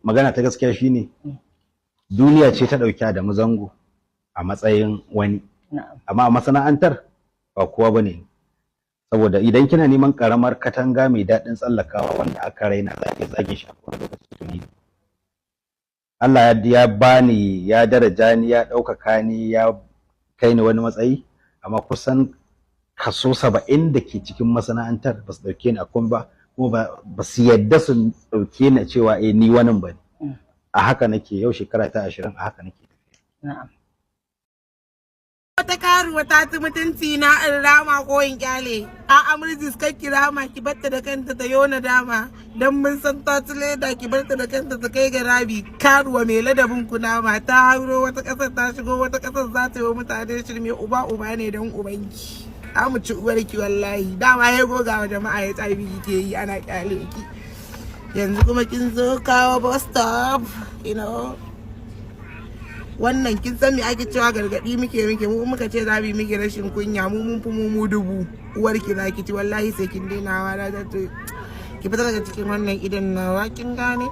Magana ta gaskiya shine duniya ce ta ɗauki Adamu Zango a matsayin wani, amma a masana'antar ba kowa bane, saboda idan kina neman karamar katanga mai daɗin tsallakawa wanda aka raina, za ki zage shi a kowane lokaci, to ni Allah ya bani, ya daraja ni, ya ɗaukaka ni, ya kai ni wani matsayi, amma kusan kaso 70 da ke cikin masana'antar ba su ɗauke ni a komai ba, kuma ba su yadda su ɗauke ni cewa eh, ni wani ba ne. A haka nake yau shekara ta 20, a haka nake. Wata karuwa ta ci mutunci na, in rama ko in kyale? A amurjis, kai ki rama, ki batta da kanta ta yona dama, dan mun san ta ci leda. Ki barta da kanta ta kai ga rabi. Karuwa mai ladabin kunama ta hauro wata kasar, ta shigo wata kasar, za ta yi wa mutane shirme. Uba uba ne don ubanki, mu ci uwarki wallahi. Dama ya goga wa jama'a ya tsabi kike yi, ana kyale ki. Yanzu kuma kin zo kawo bus stop. Wannan kin san me ake cewa? Gargadi muke muke mu muka ce za mu yi miki rashin kunya, mu mun fi mu dubu. Uwarki za ki ci wallahi, sai kin daina wa da ta. Ki fita daga cikin wannan idan nawa, kin gane?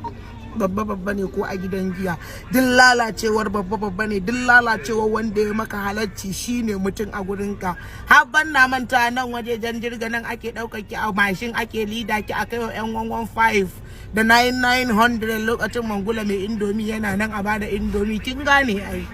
Babba babba ne ko a gidan giya. Duk lalacewar babba babba ne, duk lalacewar wanda ya maka halacci shine mutum a gurinka. Har ban na manta, nan wajejen jirga nan ake ɗaukar ki a mashin, ake lida ki a kai wa yan 115 da 9900, lokacin Mangula mai Indomie yana nan a bada Indomie, kin gane ai.